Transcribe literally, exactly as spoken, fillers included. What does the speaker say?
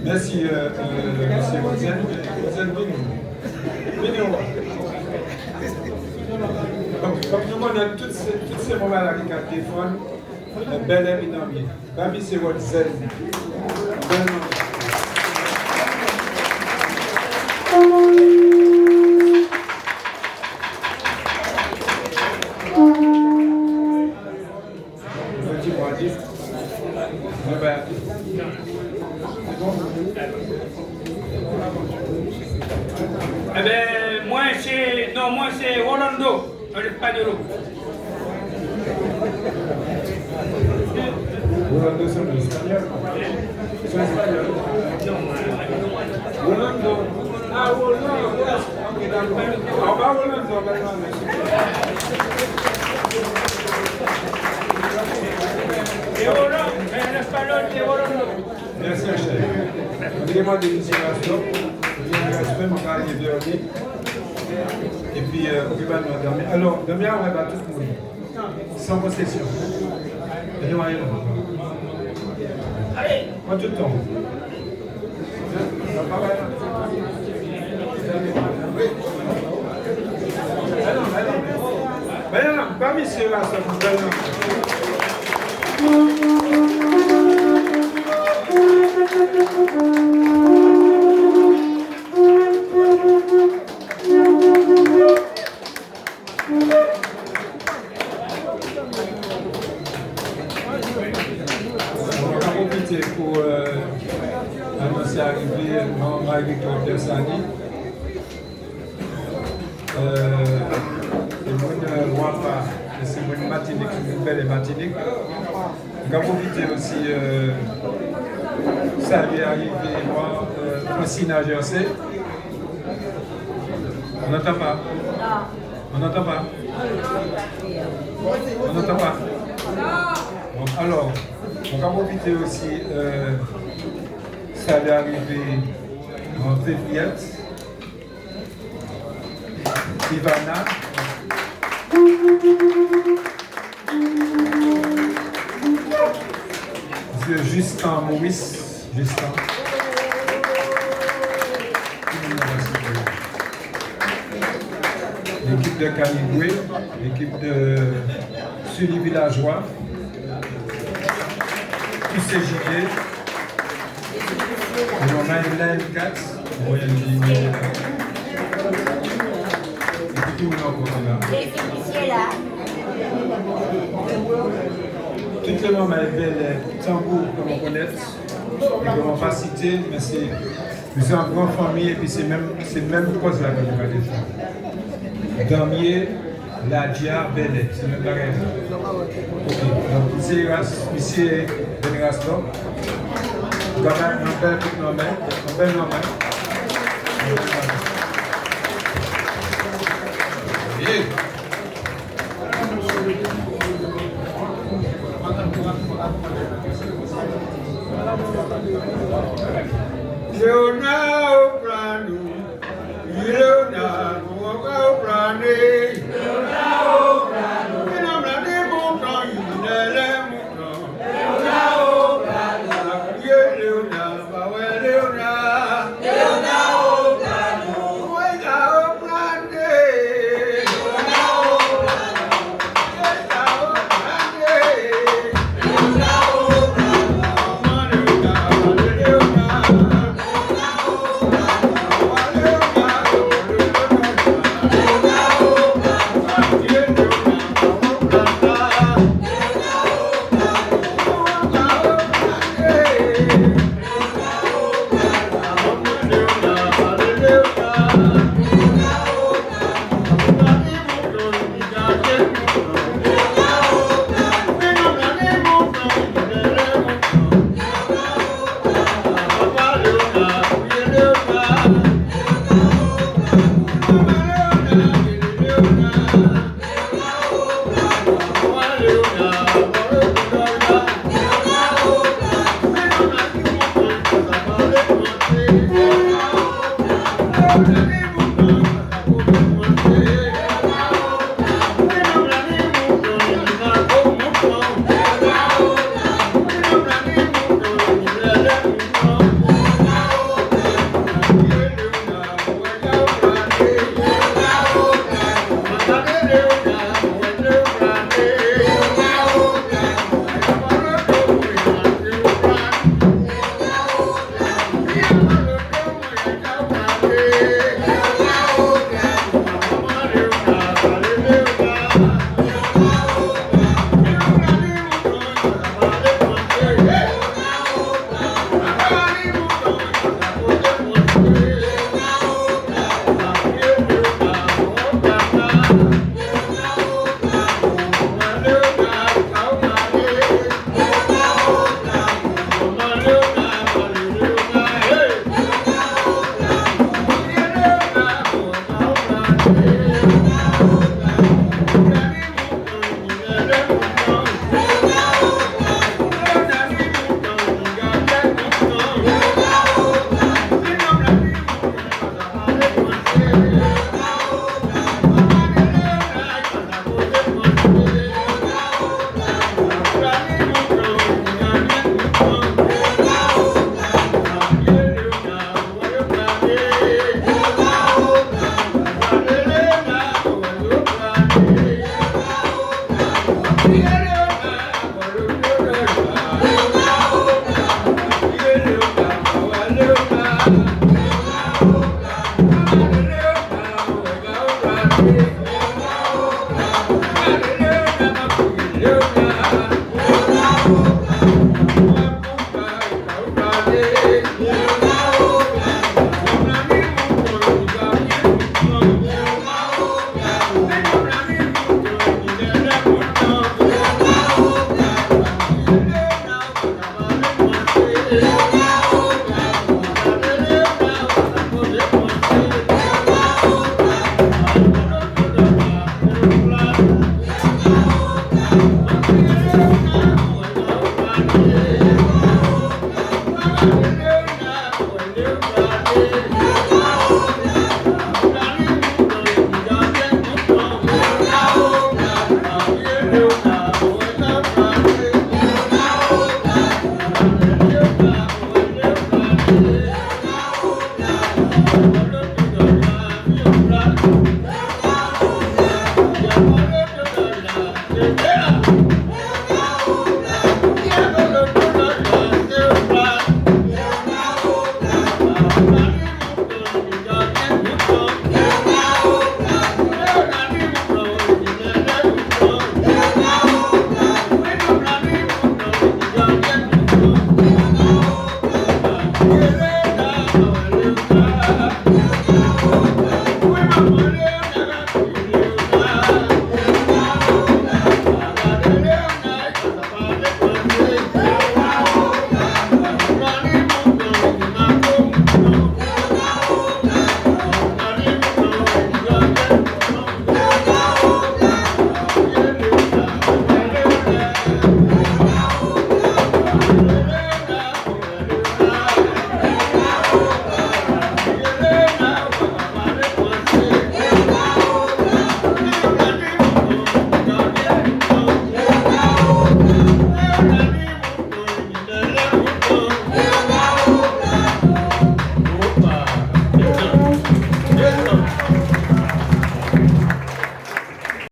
Mèsi, euh, euh, mèsi Rosen. Rosen, vini. Vini, wè. Donk, kòm nou konnèt tout sé, tout sé manmay-la ki ka défann, euh, bèlè épi danmyé. Ba misié Rosen. Bèlè. Yo di mwen di, mwen ba. Ében, mwen sé, non, mwen sé Rolando, an espagnolo. Rolando sé an espagnol. Sé an espagnol. Rolando. Ah, Rolando. Mèsi, chèf. Mwen té mandé misié Rastò, misié Rastò, mwen ka alé vè li. Épi, euh, ou ké ba nou danmyé. Alò, danmyé-a, mwen ba tout moun. San konsèsion. Alé, alé, alé. Pran tout tan. Ba misié-a sa, ba misié-a sa. Mwen ka pwofité pou, euh, anonsé arivé manman Marie-Victoire Persani. Euh, sé moun, euh, Wapa, é sé moun Matinik, sé moun bèlè Matinik. Mwen ka pwofité osi, euh, salué arivé mwen, euh, Francina Jersey. On n'entend pas. On n'entend pas. On n'entend pas. Bon, alò, mwen ka pwofité osi, euh, salué arivé mwen Féfriette. Ivana. Misié Justin Maurice. Justin. Lékip de Kanigwé, lékip de Sully Villageois, U C J D. Alò, la, la, L quatre, mwen, li, épi ki moun ankò ki la? Tout lé manm bèlè, tanbou, kòm ou konnèt, é kòm ou pa sité, mé sé, mé sé an gran fanmi, épi sé menm, sé menm kòz-la ke nou ka défann. Danmyé, Ladja, bèlè, sé menm bagay-la. OK, donk, misié Ras, misié Denis Rastò. Gaba, an bèl kout lanmen, an bèl lanmen. Yeah. Léonard Prano, Léonard Prano.